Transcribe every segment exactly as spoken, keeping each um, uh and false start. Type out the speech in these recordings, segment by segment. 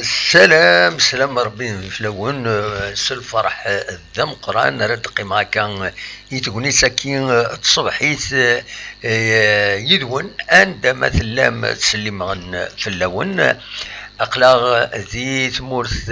Salam, salam Rebbi fell-awen, eh, s lferḥ, eh, d ameqqran ara d-qqimeɣ akka, eh, i tegnit-agi, eh, n tṣebḥit, eh, yid-wen, anda ma tellam, ttsellimeɣ fell-awen. Aql-aɣ di tmurt,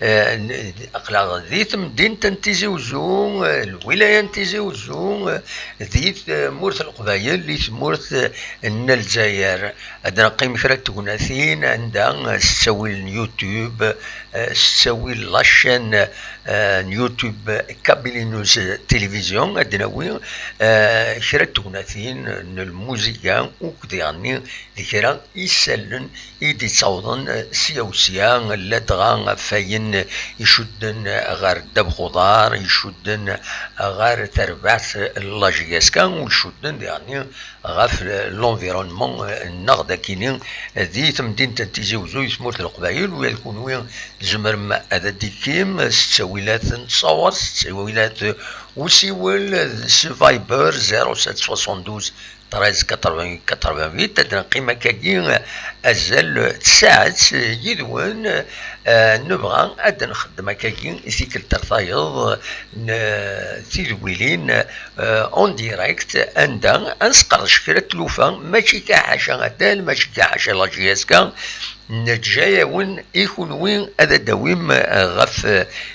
eh, n-, aql-aɣ di temdint n Tizi Uzzu, eh, lwilaya n Tizi Uzzu, eh, di tmurt n Leqbayel, di tmurt, eh, n Lezzayer. Ad neqqim kra n tegnatin anda, eh, s ttawil n YouTube, eh, s ttawil la chaîne, eh, n YouTube Kabylie News Télévision, ad d-nawi, eh, kra n tegnatin n lmuziga, ukk diɣenni d kra isallen i d-ittawḍen, eh, sya u sya, ladɣa ɣef wayen icudden ɣer ddabex uḍar, icudden ɣer terbaɛt n la J S K, u icudden diɣenni ɣef l'environnement, eh, nneɣ dagini, eh, di temdint n Tizi Uzzu, i tmurt n Leqbayel, u yal kunwi tzemrem ad d-tikkim s ttawilat n ttṣawar, s ttawilat usiwel, eh, s Viber, zéro sept soixante-douze treize quatre-vingts quatre-vingt-huit, ad neqqim akkagi, eh, azal n tsaɛet, eh, yid-wen, eh, nebɣa ad nxeddem akkagi i tikkelt ar tayeḍ, eh, n, eh, tidwilin, eh, en direct, anda ad nesqerdec kra n tlufa, mačči ka ḥaca addal, mačči ka ḥaca la J S K, neǧǧa-yawen i kunwi ad d-tawim, eh, ɣef,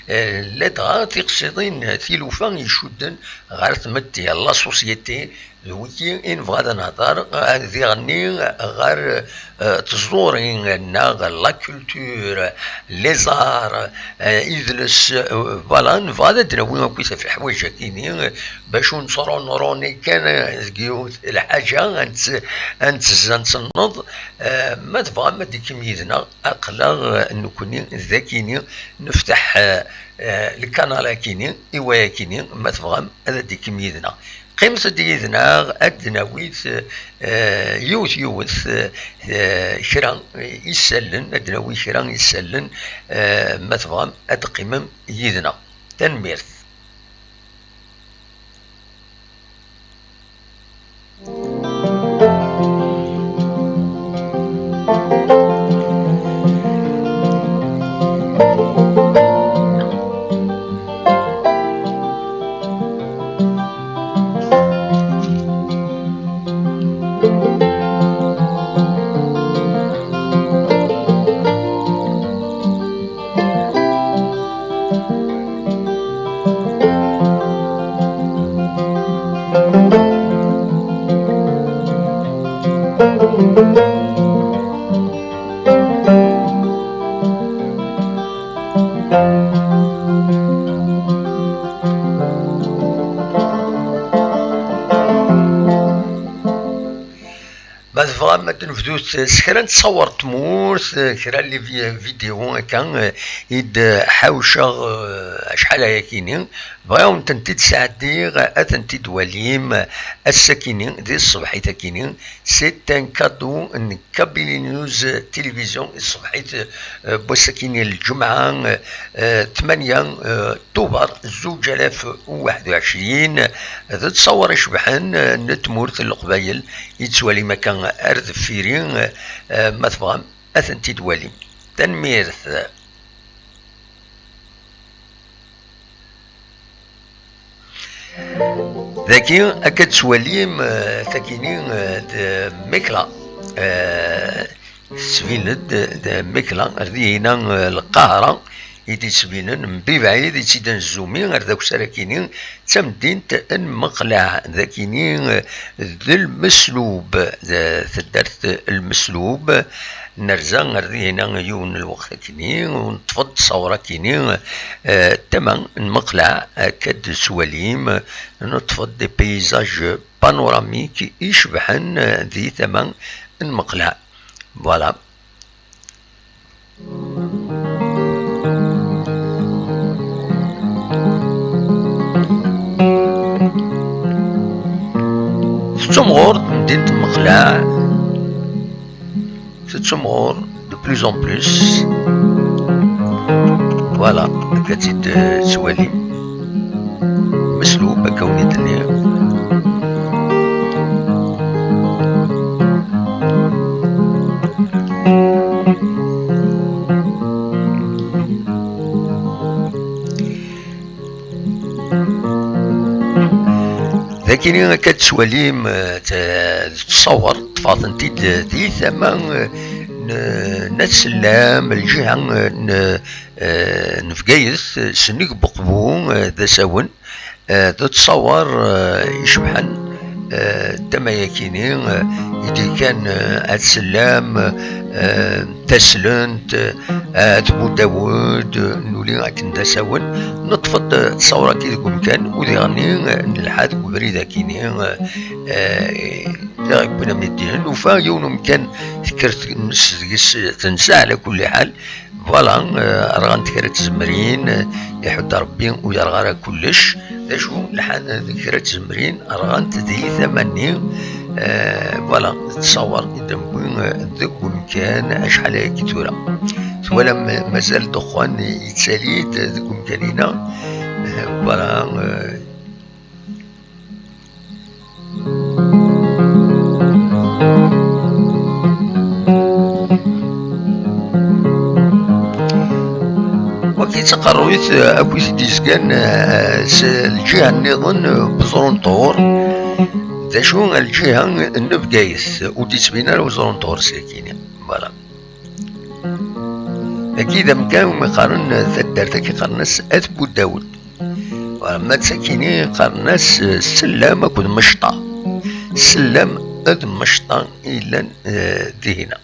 eh, ladɣa tiqsiḍin, tilufa icudden ɣer tmetti, la société, d wigi i nebɣa ad nehder, eh, diɣenni ɣer, eh, tẓuri neɣ la culture, les arts, eh, idles, eh, voilà, nebɣa ad d-nawi akk leḥwayeǧ-agi-ni, eh, bac ur nettṛunṛuni kan, eh, deg yiwet lḥaǧa, ad nett-, ad nettezzi, ad ntenneḍ. Eh, ma tebɣam ad d-tekkim yid-neɣ, aql-aɣ, eh, nekkni dagini nefteḥ, eh, eh, lkanal-agini, i wayagini, ma tebɣam ad d-tekkim yid-neɣ. Qqimet-d yid-neɣ, ad d-nawit, eh, yiwet yiwet, eh, kra isallen, ad d-nawi kra isallen, eh, ma tebɣam ad d-teqqimem yid-neɣ. Tanemmirt. Ma tebɣam ad nebdut s kra n tṣawar n tmurt, kra n les vi-, vidéos akka, eh, i d-ḥawceɣ, eh, acḥal ayakini. Bɣiɣ ad tent-id-sɛeddiɣ, ad tent-id-twalim ass-akini, di tṣebḥit-akini. C'est un cadeau n Kabylie News Télévision, i tṣebḥit, eh, n wass-akini, lǧemɛa, eh, tmanya, eh, Tubeṛ, zuǧ alaf u waḥed u ɛecrin, d ttṣawar icebḥen, eh, n tmurt n Leqbayel, i tettwalim akka ar deffir-i, eh, ma tebɣam ad tent-id-twalim. Tanemmirt. Dagi akka d-tettwalim, eh, tagini, eh, d Mekla. Eh, tettbin-d d Mekla, ar dihina, eh, Lqahra i d-yettbinen, mebɛid i tt-id-nzumi ar d akessar akini, d tamdint n Meqleɛ, d akini, eh, d Lmeslub, d taddart n Lmeslub. Nerza ar dihina yiwen n lweqt akini, u neṭṭef-d ṣṣawra akini, eh, tama n Meqleɛ, akka d-tettwalim, neṭṭef-d des paysages panoramiques icebḥen, eh, di tama n Meqleɛ. Voilà. Tettumɣur temdint n Meqleɛ, tettumɣur de plus en plus. Voilà, akka tt-id-tettwalim. Meslub, akka wen-d-nniɣ. Nekkini akka tettwalim, eh, t-, tettṣawer, ṭṭfeɣ-tent-id di tama, eh, n, n At Sellam, lǧiha, eh, n, eh, n Bgayet, eh, sennig Buqbu, eh, d asawen, eh, d ttṣawer, eh, icebḥen, eh, tama-yakini, eh, i d-ikkan, eh, At Sellam, eh, Taslent, eh, At Budawed, eh, nuli akken d asawen, neṭṭef-d, eh, ttṣawer-agi deg umkan, u diɣenni, eh, nelḥa deg ubrid-akini, eh, eh, diɣ yewwin am iddin, nufa yiwen umkan tekker tmes deg-s tensa ɛla kulli ḥal. Voilà, eh, rɣant kra n tzemrin, eh, iḥudd Rebbi ur yerɣa ara kullec. D acu lḥan deg kra n tzemrin, rɣant di tama-nni, eh, voilà, tettṣawer i d-newwi, eh, deg umkan acḥal ayagi tura. Twalam, eh, mazal ddexxan yettali-d deg umkan-inna. Eh, voilà, eh, Wagi d taqerruyt, eh, akkit i d-yezgan, eh, s lǧiha nniḍen, eh, n uẓru n ṭhur. D acu, lǧiha n Bgayet, ur d-yettbin ara uẓru n ṭhur s yakini. Voilà. Dagi d amkan umi qqaren, eh, taddart-agi qqaren-as At Budawed. Voilà, ma d sakini qqaren-as, eh, Sellam akked Mecṭa. Sellam d Mecṭa i yellan, eh, dihina.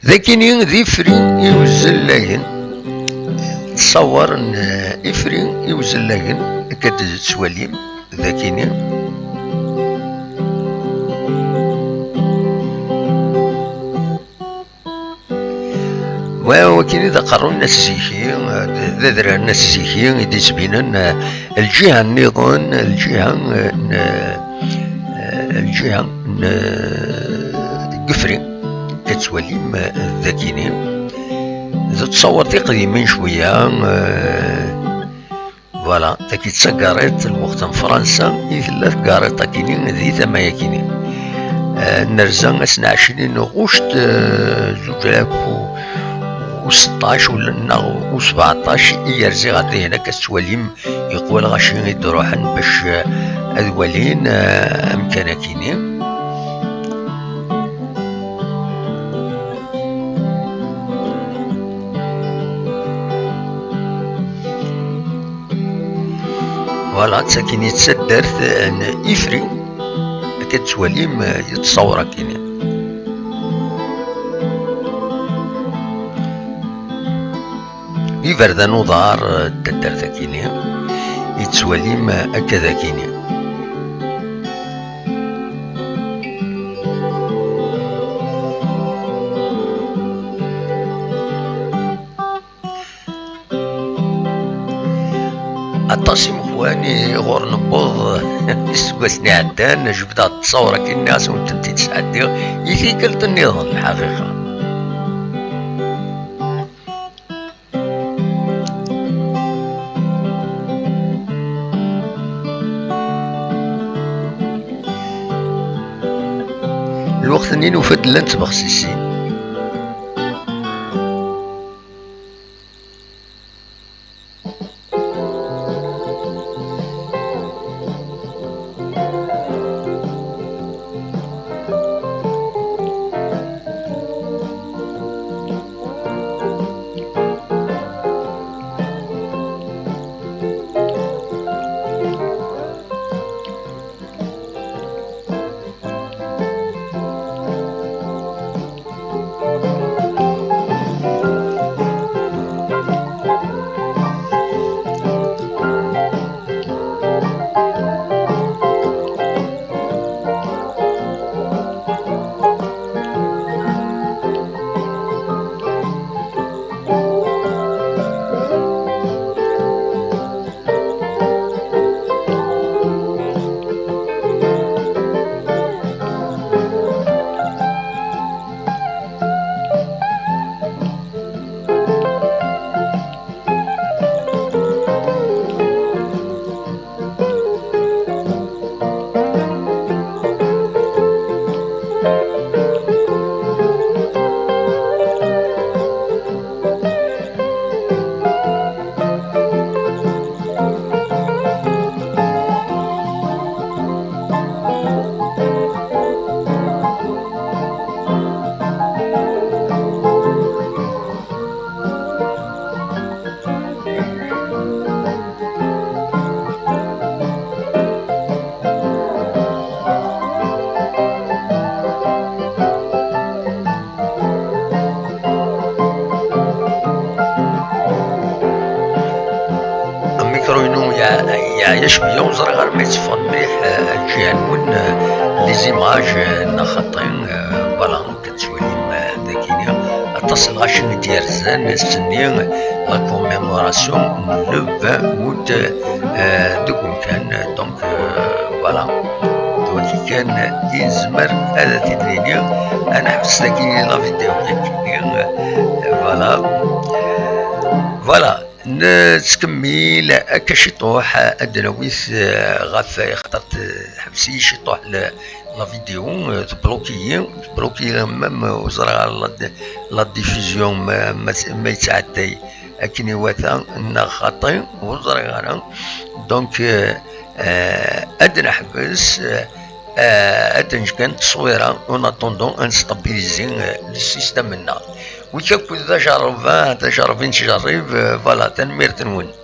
Dakini d ifri iwzellagen, ttṣawar n, eh, ifri iwzellagen, akka d-tettwalim dakini. Wa, wakini d aqerruy n At Ziki, d, d adrar n At Ziki i d-yettbinen, eh, lǧiha nniḍen, lǧiha, eh, n, eh, lǧiha n, eh, Gefri. Ad twalim, eh, dakini. D ttṣawar tiqdimin cwiya, eh, Voilà, tagi d taggariṭ n lweqt n Fransa i tella tgariṭ-akini di tama-yakini. Eh, nerza ass n ɛecrin ɣuct, eh, zuǧ alaf u, u seṭṭac u, neɣ u sbeɛṭac i yerziɣ ɣer dihin, akka tettwalim iqwa lɣaci i d-ruḥen bac, eh, ad walin, eh, amkan-akini. Voilà, d takini d taddart n Ifri. Akka tettwalim, eh, yettṣawar akini. Iberdan uḍar, eh, n taddart akini. Yettwalim, eh, akka d akini. Aṭas imexwan i ɣur newweḍ iseggasen iɛeddan, jebdeɣ-d ttṣawar akken nniɣ-as ur tent-id-sɛeddiɣ i tikkelt nniḍen, lḥaqiqa. Lweqt-nni nufa-d llant tbexsisin. Yeɛya cwiya, ur ẓriɣ ara ma yetteffeɣ mliḥ, eh, lǧiha-nwen, eh, les images, eh, neɣ xaṭi, eh, voilà, akken tettwalim, eh, dagini. Aṭas n lɣaci i d-yerzan ass-nni, la commémoration n le vingt août, eh, deg umkan, donc, eh, voilà. D wagi kan i nezmer ad t-id-nini. Ad neḥbes dagini la vidéo dagini, eh, voilà. Voilà. Nettkemmil akka ciṭuḥ, ad d-nawi-t, eh, ɣef, xaṭer teḥbes-iyi ciṭuḥ la, la vidéo, eh, tbloki-yi, tbloki-yi même, eh, ur ẓriɣ ara la, la diffusion ma, ma, ma yettɛedday akken iwata neɣ xaṭi, ur ẓriɣ ara. Donc, eh, eh, ad neḥbes, eh, eh, ad neǧǧ kan tteswira, en attendant ad nestabilisi, eh, le système-nneɣ. Wik akk d ajerreb, ah, d ajerreb i nettjerrib, eh, voilà, tanemmirt-nwen.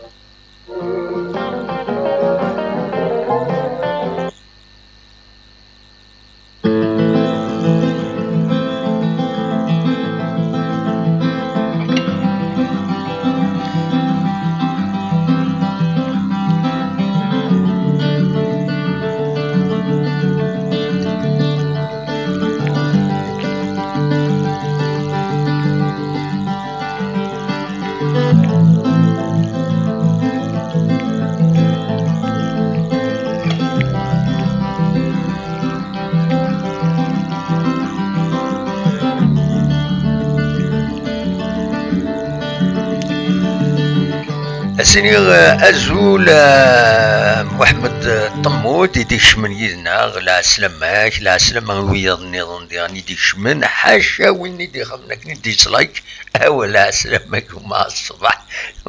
Ad s-iniɣ, eh, azul, eh, Muḥemmed, eh, Ṭemmud, i d-ikecmen yid-neɣ, lɛeslama-k, lɛeslama i wiyaḍ nniḍen diɣen i d-ikecmen, ḥaca win i d-ixedmen akken i d-yettlayk, awa lɛeslama-k, uma ṣṣbeḥ,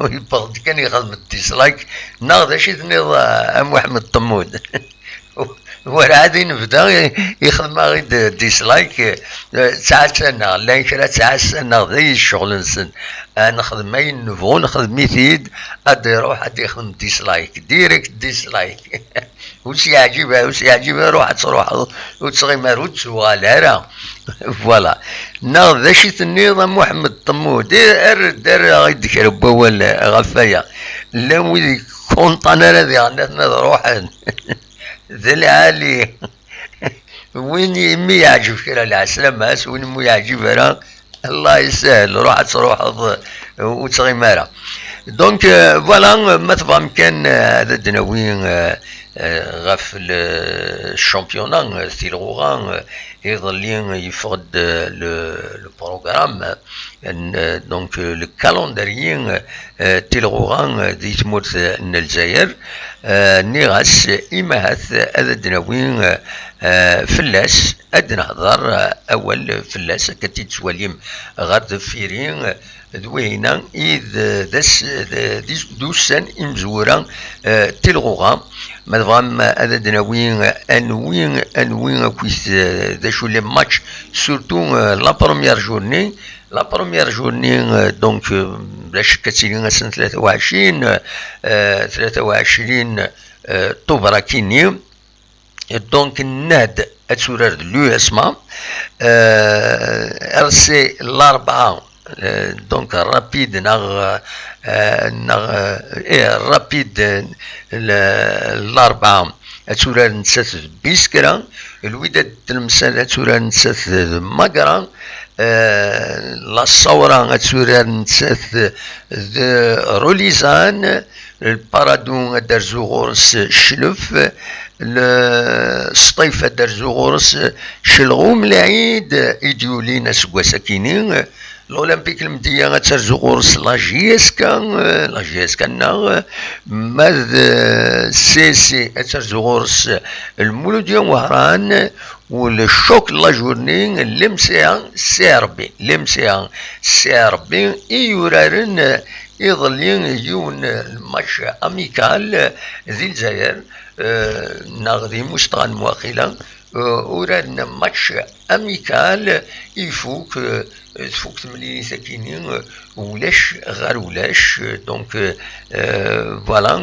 yewweḍ-d kan yexdem dislike, neɣ d acu i tenniḍ, a, a Muḥemmed Ṭemmud? Werɛad i nebda, i-, ixdem-aɣ-id dislike, eh, ttɛassan-aɣ, llan kra ttɛassan-aɣ, d ay ccɣel-nsen. Ad nexdem ayen nebɣu, nexdem-it-id, ad d-iruḥ, ad d-ixdem dislike, direct dislike. Ur s-yeɛǧib ara, ur s-yeɛǧib ara, ruḥ ad truḥeḍ, ur ttɣim ara, ur d-tuɣal ara. Voilà. Neɣ d acu i tenniḍ a Muḥemmed Ṭemmud? Eh, err-d, err-aɣ-id kra n wawal ɣef waya. Llan wid i konṭan ara diɣen ad ruḥen. D lɛali. Win i mi yeɛǧeb kra, lɛeslama-s, win mu yeɛǧib ara, Allah yessahel, ruḥ ad truḥeḍ, ur ttɣim ara. Donc, euh, voilà, ma tebɣam kan, euh, ad d-nawi, euh, euh, ɣef le championnat, euh, tilɣuɣa, euh, iḍelli yeffeɣ-d, euh, le, le programme, euh, n, euh, donc, euh, le calendrier, euh, tilɣuɣa, euh, di tmurt, euh, n Lezzayer. Euh, nniɣ-as, imahat ad d-nawi, euh, euh, fell-as, ad nehder, eh, awal fell-as, akka tt-id-twalim ɣer deffir-i, eh, d wihina i d, d as-, d, d, d ussan imezwura, eh, tilɣuɣa. Ma tebɣam ad d-nawi anwi, anwi akkit, eh, d acu les matchs, surtout, eh, la première journée. La première journée, eh, donc, eh, bla ccek ad tili ass n tlata u ɛecrin, eh, tlata u ɛecrin, eh, Tubeṛ akkin-nni. Donc, Nad ad turar d l'U S M A. Euh, R C Larebɛa, euh, donc Rapide neɣ, euh, neɣ, euh, eh, Rapide, euh, l-, Larebɛa ad turar nettat d Biskra. Lwidad Tlemsan ad turar nettat d Magra. Euh, La Sawra ad turar nettat d Rulizan. Lparadu ad d-terzu ɣur-s Cclef, l-, Sṭif ad d-terzu ɣur-s Celɣum Lɛid i d-yulin aseggas akini, l'Olympique Lmedya ad terzu ɣur-s la J S K, la J S K nneɣ, ma d C S C ad terzu ɣur-s Lmuludya Wehran, u le choc de la journée, l'M C A C R B, l'M C A C R B i yuraren iḍelli yiwen n match amical di Lezzayer, eh, neɣ di Mustɣan waqila, eh, uraren match amical, ifuk, eh, tfuk temlilit akini, eh, ulac ɣer ulac, eh, donc, eh, voilà,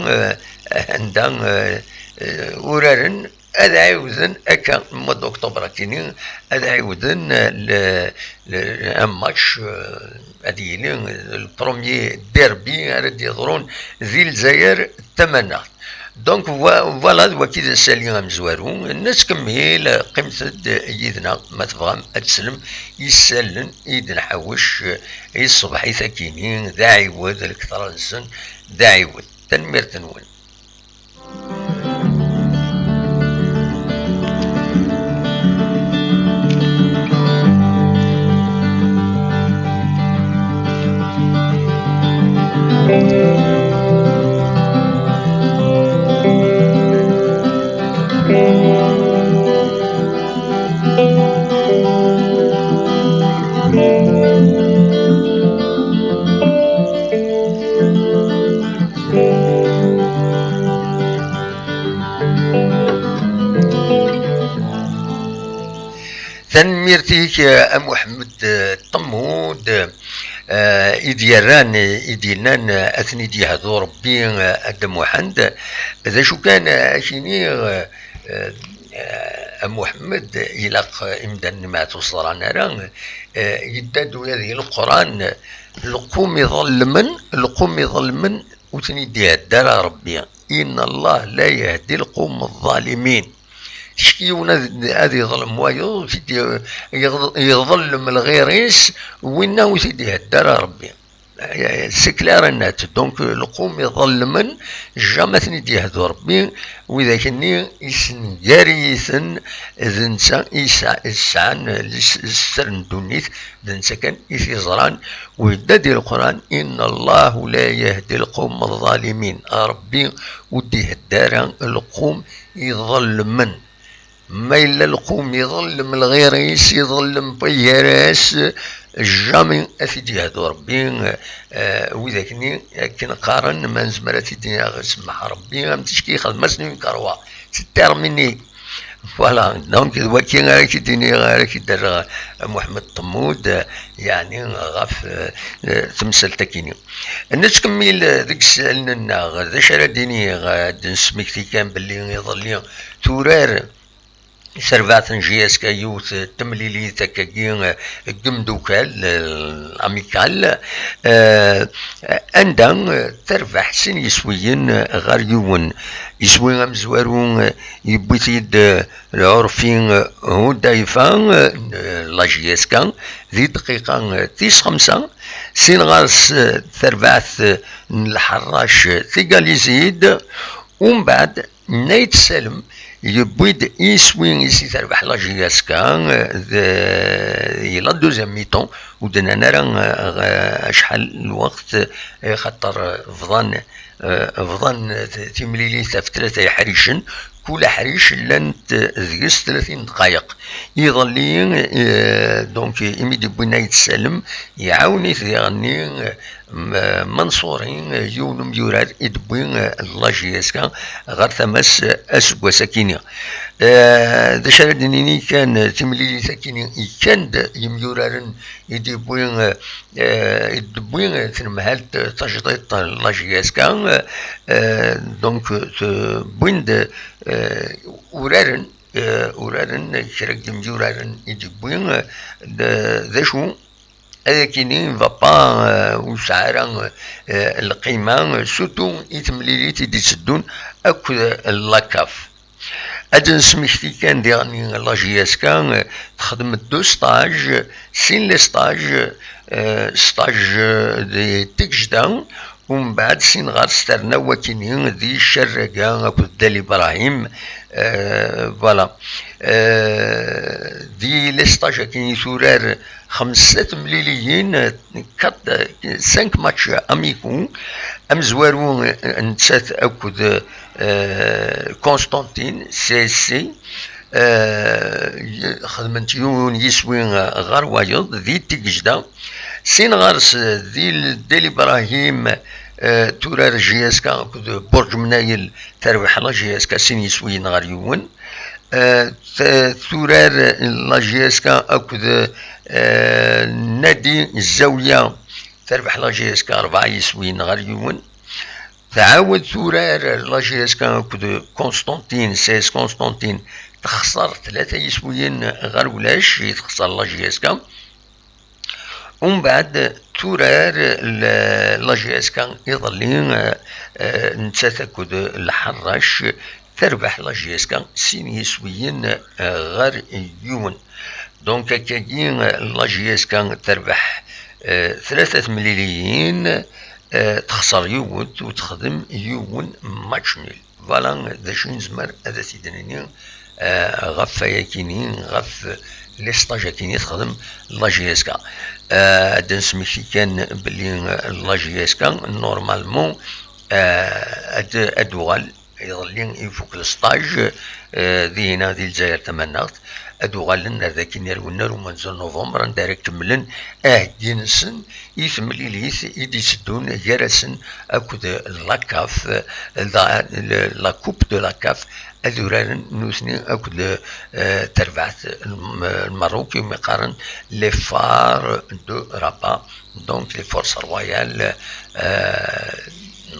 eh, anda, eh, eh, uraren ad ɛiwden akka, mois d'octobre akini, ad ɛiwden, eh, le, le, un match, eh, ad yili le premier derby ara d-yeḍrun di Lezzayer tamaneɣt. Donc, vo-, voilà, d waki d asali amezwaru. Nettkemmil, qqimet-d yid-neɣ, ma tebɣam ad teslem i isallen i d-nḥawec i ṣṣbeḥ-it akini, d aɛiwed, lketṛa-nsen d aɛiwed. Tanemmirt-nwen. Tanemmirt-ik, a Muḥemmed, eh, Ṭemmud, eh, i d-yerran, i d-yennan, eh, ad ten-id-yehdu Ṛebbi, eh, a Dda Muḥend. D acu kan, eh, ad k-iniɣ, eh, eh, a Muḥemmed, ilaq, eh, imdanen ma ur ẓran ara, eh, yedda-d ula di Leqran, lqum iḍelmen, lqum iḍelmen ur ten-id-ihedda ara Ṛebbi. Inna Allah la yehdi lqum ḍalimin. Ticki yiwen ad, ad iḍlem wayeḍ, ur t-id-, yeḍ-, yeḍlem lɣir-is, winna ur t-id-ihedda ara Ṛebbi. C'est clair et net. Donc, lqum iḍelmen, jamais ad ten-id-yehdu Ṛebbi, widak-nni isengar-iyi-ten, d netta i yesɛa-, yesɛan lis-, sser n ddunit, d netta kan i t-iẓran, wihedda di Leqran, inna Allah la yehdi lqum ḍalimin. Ṛebbi ur d-ihedda ara lqum iḍelmen. Ma yella lqum iḍellem lɣir-is, iḍellem gar-as, jamais ad t-id-yehdu Ṛebbi, eh, widak-nni akken qqaren, ma nezmer ad t-id-nini semmeḥ Ṛebbi, am ticki yexdem-asen une croix. C'est terminé. Voilà, donc d waki ara k-id-iniɣ, ara k-id-rreɣ a Muḥemmed Ṭemmud, eh, yeɛni ɣef, eh, eh, temsalt-akini. Nettkemmil, eh, deg isallen-nneɣ. D acu ara d-iniɣ? Ad d-nesmekti kan belli iḍelli turar terbaɛt n J S K yiwet n temlilit akkagi, eh, deg imdukal, eh, amical, eh, anda, eh, terbeḥ sin yiswiyen, eh, ɣer yiwen. Iswi amezwaru, eh, yewwi-t-id, eh, Lɛurfi, eh, Hudayfa, eh, n la J S K, di dqiqa, eh, tis xemsa, sin ɣer-s, eh, terbaɛt, eh, n Lḥerrac, eh, Tigalizid, umbeɛd Nayt Salem yewwi-d iswi i si terbeḥ la J S K, eh, d, di la deuxième mi-temps, ur d-nnan ara, eh, acḥal n lweqt, eh, xaṭer, eh, bḍan, eh, bḍan, eh, timlilit ɣef tlata iḥricen, kul aḥric llant, eh, deg-s tlatin dqayeq. Iḍelli, eh, donc, imi d-yewwi Nayt Salem, iɛawen-it diɣenni, eh, M-, Manṣuri, yiwen umyurar i d-tewwi, eh, la J S K ɣer tama-s, eh, aseggas-akini. Eh, d acu ara d-nini kan, eh, timlilit-akini, yekkan-d yimyuraren i d-yewwi, eh, eh, i d-tewwi, eh, tnemhalt, eh, tajdiṭ, eh, la J S K, eh, donc, eh, wwin-d, eh, uraren, eh, uraren, kra n yimyuraren i d-yewwi, eh, d, d acu? Ad ak-ini, va pas, euh, ur yesɛi ara, euh, lqima, euh, surtout i temlilit i d-itteddun akked, euh, la CAF. Ad d-nesmekti kan diɣen la J S K, euh, texdem deux stages, sin les stages, euh, stage, euh, di Tigejda, umbeɛd sin ɣer-s terna wakini di Cerraga akked Dda Librahim, euh, voilà. Euh, di les stages akini turar xemsa temliliyin, quatre, cinq matchs amicaux, amezwaru, eh, nettat akked, eh, Constantine, C S C, eh, xedment yiwen yiswi, eh, ɣer wayeḍ, di Tigejda. Sin ɣer-s, eh, di Dda Librahim, eh, turar J S K akked Burǧ Mnayel, terbeḥ la J S K sin yiswiyen ɣer yiwen. Eh, t-, turar la J S K akked, eh, Nadi Zawiya, terbeḥ la J S K rebɛa yiswiyen ɣer yiwen. Tɛawed turar la J S K akked Constantine, C S Constantine, texṣer tlata yiswiyen ɣer ulac i texṣer la J S K. Umbeɛd, turar la J S K iḍelli, eh, eh, nettat akked Lḥerrac, terbeḥ la J S K sin yiswiyen, eh, ɣer yiwen. Donc, akkagi, eh, la J S K terbeḥ, eh, tlata temliliyin, eh, texṣer yiwet u texdem yiwen match nul. Voilà d acu i nezmer ad as-id-nini, eh, ɣef wayakini, ɣef les stages akini texdem la J S K. Eh, ad d-nesmekti kan belli, eh, la J S K, normalement, eh, ad, ad uɣal iḍelli ifuk le stage, eh, dihina di Lezzayer Tamaneɣt, ad uɣalen ar dakin ar wennar umenzu n November, anda ara kemmlen aheggi-nsen i temlilit i d-iteddun gar-asen akked la CAF, la, la Coupe de la CAF, ad uraren nutni akked, eh, terbaɛt n, n Lmerruk, iwumi qqaren les Phares de Rabat, donc les Forces Royales, eh,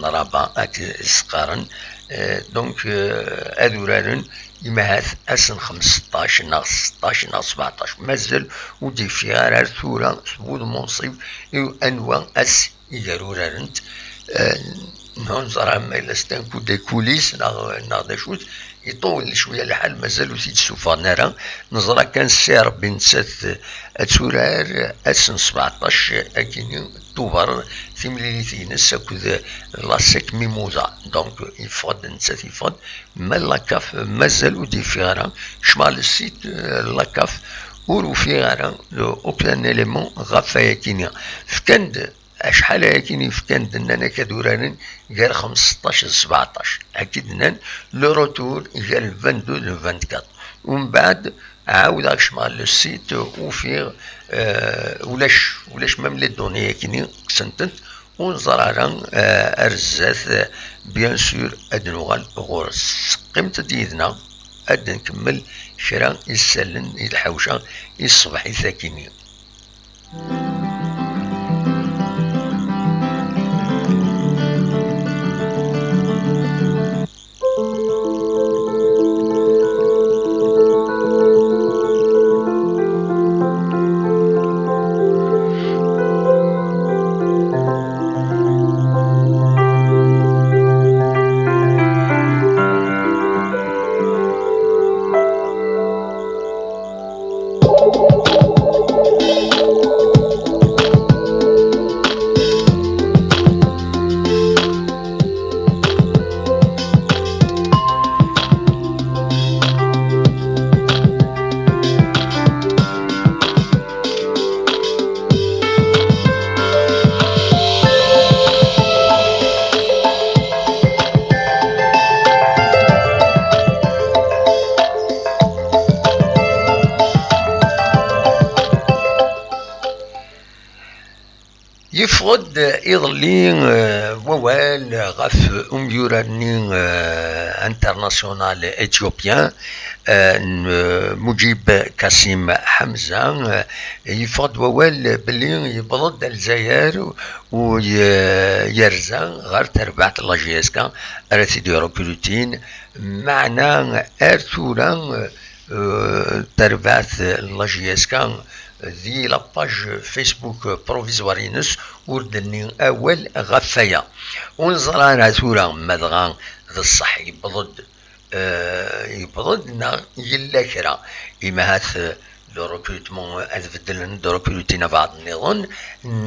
n Rabat, ad s-qqaren. Eh, donc, eh, ad uraren imahat ass n xmesṭac neɣ seṭṭac neɣ sbeɛṭac. Mazal ur d-yeffiɣ ara ar tura s wudem unṣib i anwa ass i gar urarent. Eh, ur neẓra ma yella c'est un coup de coulisses neɣ, neɣ d acu-t. Iṭul cwiya lḥal, mazal ur t-id-ssufɣen ara. Neẓra kan si Rebbi nettat ad turar ass n sbeɛṭac akini Tubeṛ, timlilit-ines akked la SEC Mimosa. Donc, yeffeɣ-d nettat, yeffeɣ-d, ma la CAF mazal ur d-yeffiɣ ara. Kecmeɣ le site, euh, la CAF, ur ufiɣ ara, euh, aucun élément ɣef wayakini. Fkan-d acḥal ayakini fkan-d, nnan-ak ad uraren gar xmesṭac d sbeɛṭac. Akka i d-nnan, le retour gar le vingt-deux d le vingt-quatre. Umbeɛd, ɛawdeɣ kecmeɣ le site, ufiɣ, euh, ulac, ulac même les données-akini, kksen-tent, ur neẓri ara, eh, ar zdat, eh, bien sûr, ad nuɣal ɣur-s. Qqimet-d yid-neɣ, ad nkemmel kra isallen i lḥawca i ṣṣbeḥ-it akini. Yeffeɣ-d iḍelli, eh, wawal ɣef umyurar-nni, eh, international éthiopien, eh, n, eh, Mujib Kassim Hamza. Eh, yeffeɣ-d wawal belli yewweḍ-d ar Lezzayer u ye-, yerza ɣer terbaɛt n la J S K ara t-id-irekrutin. Meɛna ar tura, eh, terbaɛt n la J S K di la page Facebook provisoire-ines ur d-tenni awal ɣef waya. Ur neẓri ara tura ma dɣa d ṣṣeḥ yewweḍ-d, eh, yewweḍ-d neɣ yella kra. Imahat, eh, le recrutement ad beddlen, ad rekrutin abɛaḍ nniḍen,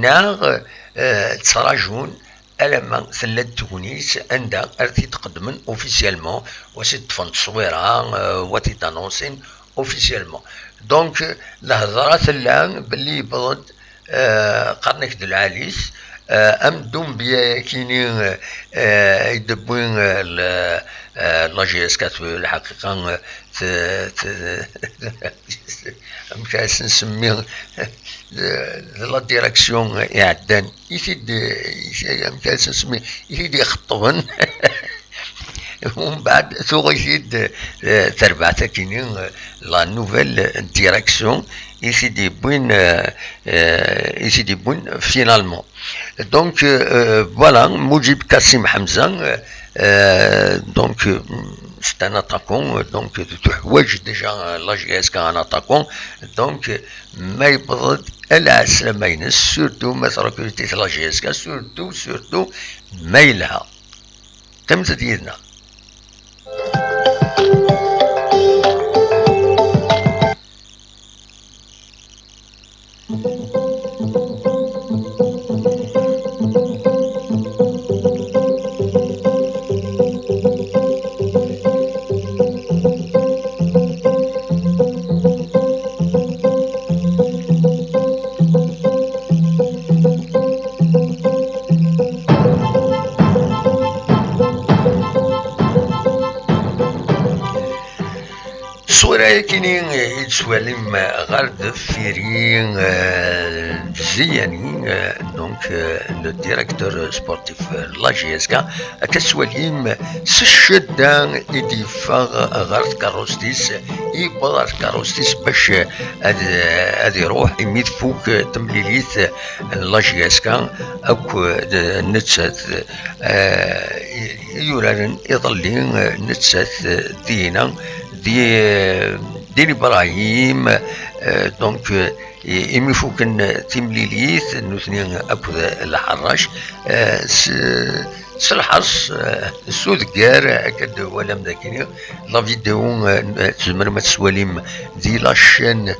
neɣ, eh, ttrajun alamma tella-d tegnit anda ara t-id-qeddmen officiellement, wa s-id-ṭṭfen tteswira, eh, wa t-id-annoncin officiellement. Donc, lehḍra tella belli yewweḍ-d, eh, qqaren-ak-d lɛali-s, eh, am Doumbia-yakini, eh, i d-tewwi, eh, l-, eh, la J S K, lḥaqiqa, eh, t-, t-, amek ara s-nsemmi, d, d la direction iɛeddan, i t-id, i t-, amek ara s-nsemmi, i t-id-ixeṭṭben. Umbeɛd tuɣ-it-id, eh, terbaɛt akini, eh, la nouvelle direction i t-id-yewwin, eh, eh, i t-id-yewwin finalement. Donc, euh, voilà, Mujib Kassim Hamza, euh, euh, donc, euh, c'est un attaquant, donc teḥwaǧ déjà la J S K un attaquant, donc ma yewweḍ-d ala ɛeslama-ines, surtout ma trecrutit la J S K, surtout, surtout ma yelha. Qqimet-d yid-neɣ. Ṣṣwira-yakini i d-tettwalim ɣer deffir-i, eh, Ziyani, eh, donc, eh, le directeur sportif, eh, n la J S K, akka tettwalim s ccedda i d-yeffeɣ ɣer tkeṛṛust-is, yewweḍ ɣer tkeṛṛust-is bac, eh, ad, ad iruḥ imi tfuk, eh, temlilit, eh, n la J S K akk, eh, d-, nettat, eh, i, i yuraren iḍelli, eh, nettat, eh, dina, di, eh, di Librahim, eh, donc, eh, i-, imi fuken, eh, timlilit, nutni akked Lḥerrac, eh, s-, s lḥerṣ, eh, s udeggar, akka d-twalam dagini, la vidéo, eh, tzemrem ad tt-twalim di la chaîne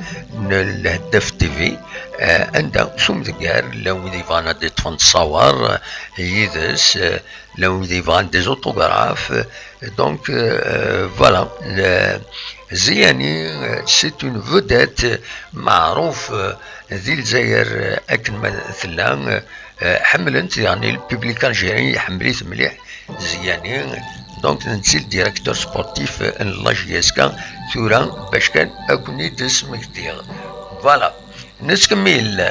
n Lheddaf T V, eh, anda s umdeggar, llan wid yebɣan ad d-iṭṭfen ttṣawer, eh, yid-s, eh, llan wid yebɣan des autographes, eh, donc, eh, voilà, le-, Ziyani, eh, c'est une vedette, eh, meɛruf, eh, di Lezzayer, eh, akken ma tella, eh, eh, ḥemmlen-t, yeɛni le public algérien iḥemmel-it mliḥ, Ziyani, donc, netta i le directeur sportif, eh, n la J S K, tura bac kan ad ken-id-smektiɣ. Voilà, nettkemmil.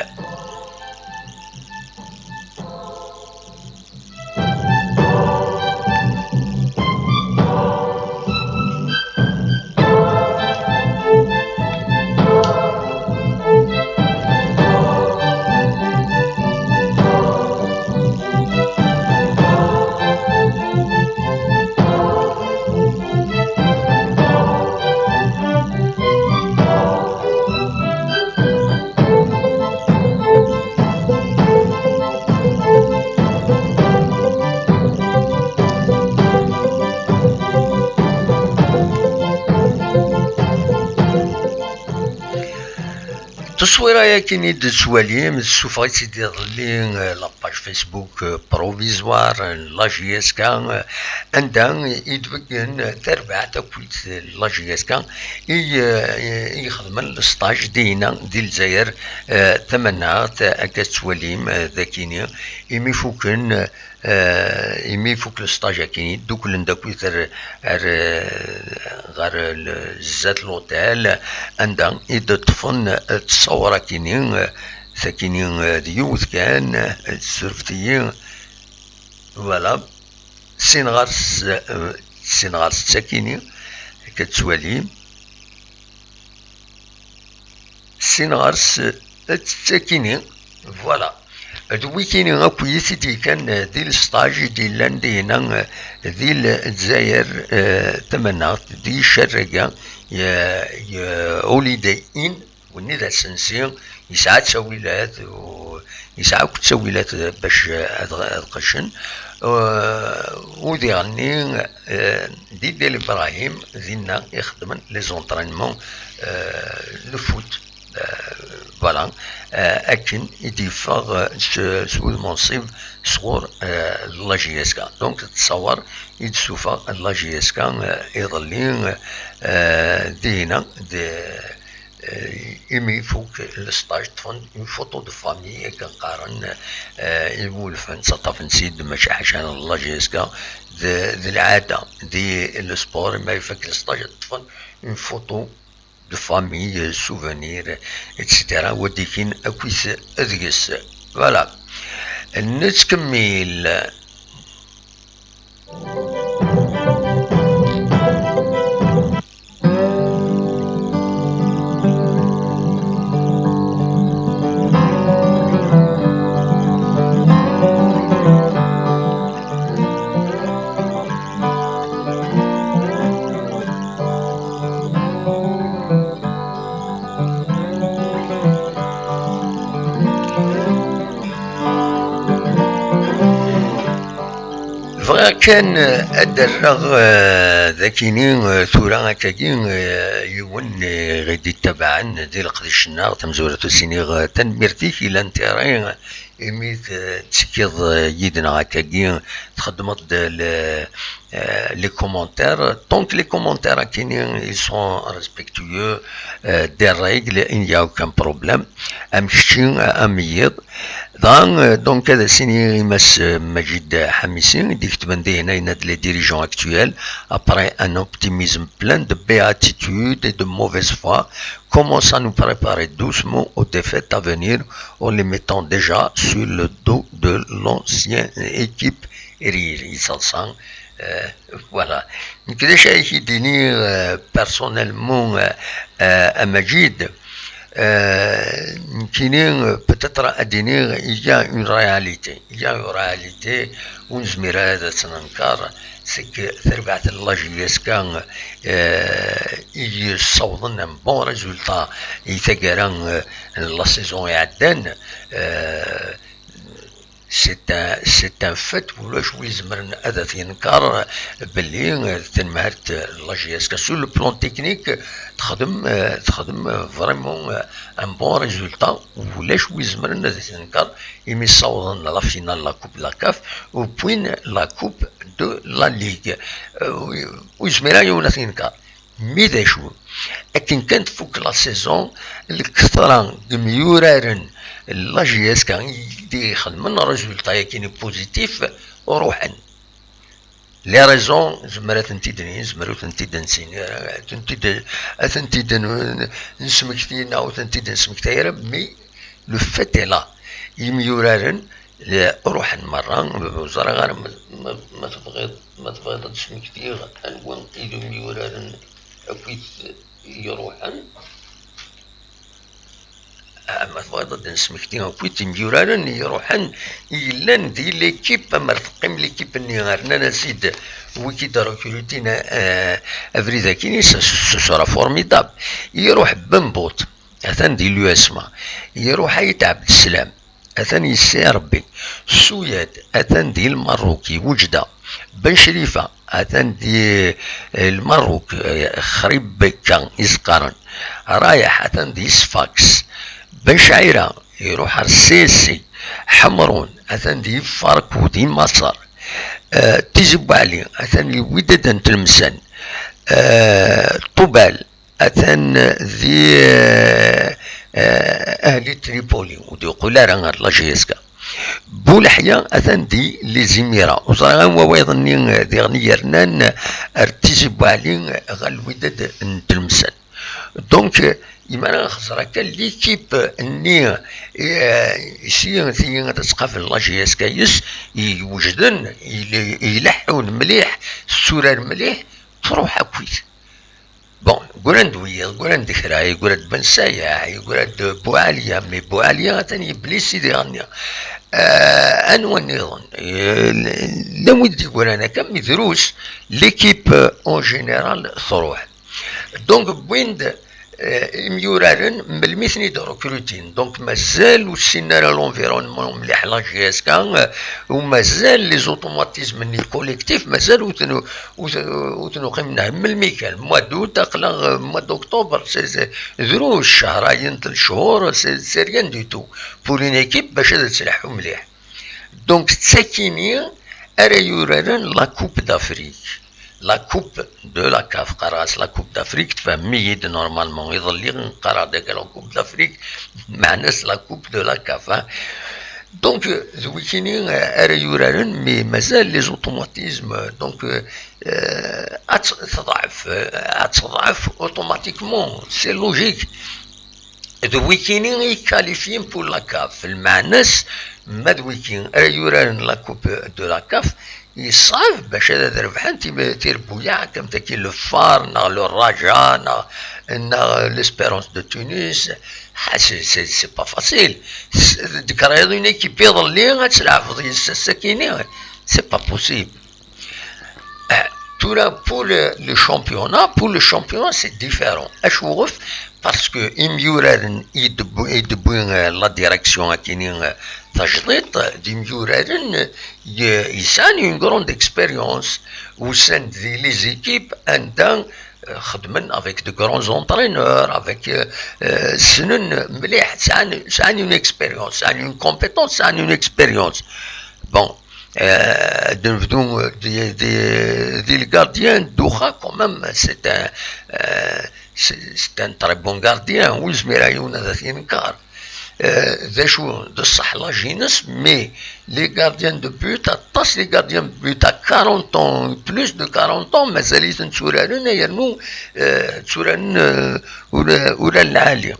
Tteswira-yakini i d-tettwalim, tessufeɣ-itt-id iḍelli, eh, la page Facebook, eh, provisoire n la J S K, eh, anda i d-tbeggen tarbaɛt akkit la J S K i, eh, i ixedmen le stage dinna di Lezzayer, eh, tamaneɣt, eh, akka tettwalim, eh, dakini, imi fuken, eh, eh, imi ifuk le stage akkin, dduklen-d akkit ar, ar, eh, ɣer le-, zdat l'hôtel, anda i d-ṭṭfen, eh, ttṣawer akkin, eh, takini, eh, d yiwet kan, eh, tessurfet-iyi. Voilà. Sin ɣer-s, eh, sin ɣer-s akkin, akka tettwalim. Sin ɣer-s, eh, d takini. Voilà. D wikini akk i t-id-yekkan, eh, di lesṭaj i d-yellan dinna, eh, di Lezzayer, eh, tamaneɣt, di Cerraga, ye, ye Holiday Inn, wenni d asensi, yesɛa ttawilat, u, yesɛa akk ttawilat bac, eh, ad, ad qeccen. Eh, u diɣenni, eh, di Dil Ibrahim, dinna i xeddmen les entraînements, eh, le foot. Eh, voilà. Eh, akken i d-yeffeɣ, eh, s, s wudem unṣib sɣur, eh, la J S K. Donc, ttṣawer i d-tessufeɣ la J S K, eh, iḍelli, eh, dinna, d, eh, imi ifuk lesṭaj, ṭṭfen une photo de famille, akken qqaren, eh, iwulfen, ttaṭṭafen-tt-id, mačči ḥaca la J S K, d, d lɛada, di le sport, ma ifak lesṭaj, ṭṭfen une photo de famille, souvenir, et cetera. Wa d-ikin akkit deg-s. Voilà. Nettkemmil. Kan ad d-rreɣ, eh, d akini, eh, tura akkagi, eh, yiwen, eh, i ɣ-d-ittabaɛen di leqdic-nneɣ, tamezwarut ad s-iniɣ, eh, tanemmirt-ik i l'intérêt, imi tettekkiḍ, eh, yid-neɣ akkagi, txeddmeḍ-d le, eh, les commentaires. Donc les commentaires akini, ils sont respectueux, eh, des règles, il n'y a aucun problème. Am kečči, am yiḍ. Dɣa, eh, donc, ad as-iniɣ i Mass, eh, Majid Ḥamisi, i d-iketben dihin ayen ad les dirigeants actuels, après un optimisme plein de béatitude et de mauvaise foi, commencent à nous préparer doucement aux défaites à venir en les mettant déjà sur le dos de l'ancienne équipe. Riri, yettaḍsa, eh, voilà. Nekk d acu ay k-id-iniɣ, eh, personnellement, eh, eh, a Majid? Euh, nekkini, euh, peut-être ad d-iniɣ, il y a une réalité. Il y a une réalité ur nezmir ara ad tt-nenker, c'est que tarbaɛt n la J S K, euh, i yessawḍen un bon résultat i taggara, euh, n la saison iɛeddan, euh, c'est un, c'est un fait, ulac wi izemren ad t-yenker belli, euh, tanemhalt, euh, la J S K sur le plan technique, euh, texdem, euh, texdem, euh, vraiment, euh, un bon résultat, ulac wi izemren ad t-yenker, imi ssawḍen la finale la Coupe de la CAF, wwin la Coupe de la Ligue. Euh, ur yezmir ara yiwen ad t-yenker. Mi d acu? Akken kan tfuk la saison, lketṛa n yemyuraren n la J S K i d-ixedmen résultat-agi-nni positif, ruḥen. Les raisons, zemmer ad tent-id-nini, zemmer ur tent-id-nsini ara, ad tent-id, ad tent-id-n-, nesmekti neɣ ur tent-id-nesmekti ara, mais le fait est là. Imyuraren, eh, ruḥen merra, ur ẓriɣ ara ma, ma, ma tebɣiḍ, ma tebɣiḍ ad d-smektiɣ anwa i d imyuraren akkit i iruḥen. Ah, ma tebɣiḍ ad d-nesmekti akkit imyuraren i iruḥen, i yellan di l'équipe, amer teqqim l'équipe-nni, rnan-as-id wiki d-rekrutin, eh, abrid akini, ce, ce sera formidable. Iruḥ Bembout, atan di l'U S M A. Iruḥ Ayt Ɛebdeslam, atan yessi Rebbi. Suyad, atan di Lmerruk, iwejda. Ben Crifa, atan di, eh, Lmerruk, eh, Xrib Bekka, i s-qqaren. Rayeḥ, atan di Sfax. Ben Cɛira, iruḥ ar C S C. Ḥemrun, atan di Farku, di Maṣer. Eh, Tizi Buɛli, atan di Widad n Tlemsan. Eh, Ṭubal, atan di, eh, eh, Ahli Tripoli, ur d-yeqqel ara ɣer la J S K. Buleḥya atan di les Émirats. Ur ẓriɣ anwa wayeḍ-nni, eh, diɣen i yernan ar Tizi Buɛli, eh, ɣer Lwidad n Tlemsan. Donc, eh, imi ara nxeẓẓer akka l'équipe-nni, eh, si tigi ad tqabel la J S K yes, iwejden, il-, ileḥḥun mliḥ, tetturar mliḥ, truḥ akkit. Bon, gguran-d wiyiḍ, gguran-d kra, yeggra-d Ben Sayaḥ, yeggra-d Buɛaliya, mais Buɛaliya atan yeblisi diɣenni. Eh, anwa nniḍen? Eh, llan wid d-yeggran akka, mais drus, l'équipe, euh, en général, truḥ. Donc, wwin-d, eh, imyuraren, melmi i ten-id-rekrutin. Donc, mazal ur ssinen ara l'environnement mliḥ, la J S K, eh, u mazal les automatismes-nni collectifs, mazal ur ten-, ur ten-, ur ten-uqimen ar melmi kan. Mois d'août, aql-aɣ, eh, mois d'octobre, c'est, c'est, drus, cehrayen, tlata cchur, c'est, c'est rien du tout. Pour une équipe, bac ad tleḥḥu mliḥ. Donc, d takini ara yuraren la Coupe d'Afrique. La Coupe de la CAF, qqareɣ-as la Coupe d'Afrique, tfehmem-iyi-d normalement. Iḍelli qqareɣ-d akka la Coupe d'Afrique, meɛna-s la Coupe de la CAF, hein. Donc, euh, d wikini, euh, ara yuraren, mais mazal les automatismes, euh, donc, euh, euh, ad t-, teḍɛef, euh, ad teḍɛef automatiquement, c'est logique. D wikini i qualifien pour la CAF. Lmeɛna-s, ma d wiki ara yuraren la Coupe de la CAF, yeṣɛeb bac ad, ad rebḥen tim-, tirbuyaɛ, comme tagi le Far, neɣ le Raja, neɣ, neɣ l'Espérance de Tunis. Ah, c'est, c'est, c'est pas facile. S-, d-, créer une équipe iḍelli, ad tleɛbeḍ yes-s ass-akini. C'est pas possible. Ah, Tura, pour le, le championnat, pour le championnat, c'est différent. Acuɣef? Parce que imyuraren i d-, i d-wwi, euh, la direction akini, euh, tajdiṭ, d imyuraren, euh, y-, yesɛan une grande expérience, usan-d di les équipes anda, euh, xedmen avec de grands entraîneurs, avec, euh, euh, ssnen mliḥ, sɛan, sɛan une expérience, sɛan une compétence, sɛan une expérience. Bon, euh, d-, d-, d-, d-, le gardien Doha, quand même, c'est un, euh, c'est, c'est un très bon gardien, ur yezmir yiwen ad t-yenker. Euh, d acu, d ṣṣeḥ l'âge-ines, mais les gardiens de but, aṭas les gardiens de but à quarante ans, plus de quarante ans, mazal-iten tturaren, yernu, euh, tturaren, euh, ula, ula lɛali.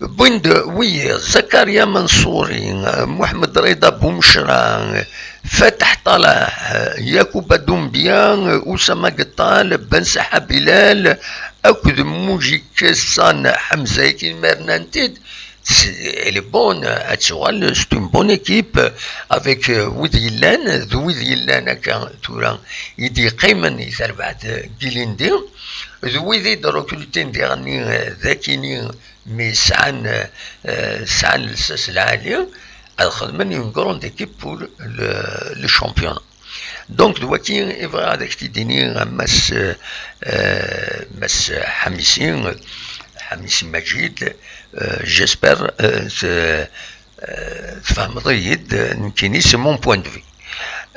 Wwin-d wiyiḍ: Zakaria Mansouri, Mohamed Rida Boumchra, Fatah Talah, Yacouba Doumbia, Oussama Guettal, Ben Saha Bilal, akked Moujik San Hamza, akken ma rnan-t-id. C'est, elle est bonne, ad tuɣal, c'est une bonne équipe avec, euh, wid yellan, d wid yellan akka tura i d-yeqqimen i terbaɛt, euh, n yilindi, d wid i d-recrutin diɣenni, euh, d akini, mais sɛan, euh, sɛan lsas lɛali, ad xedmen une grande équipe pour le, le championnat. Donc, d waki i bɣiɣ ad ak-t-id-iniɣ a Mass, euh, Mass Ḥamisi, Ḥamisi Majid, euh, j'espère, euh, te-, euh, tfehmeḍ-iyi-d, euh, nekkini, c'est mon point de vue.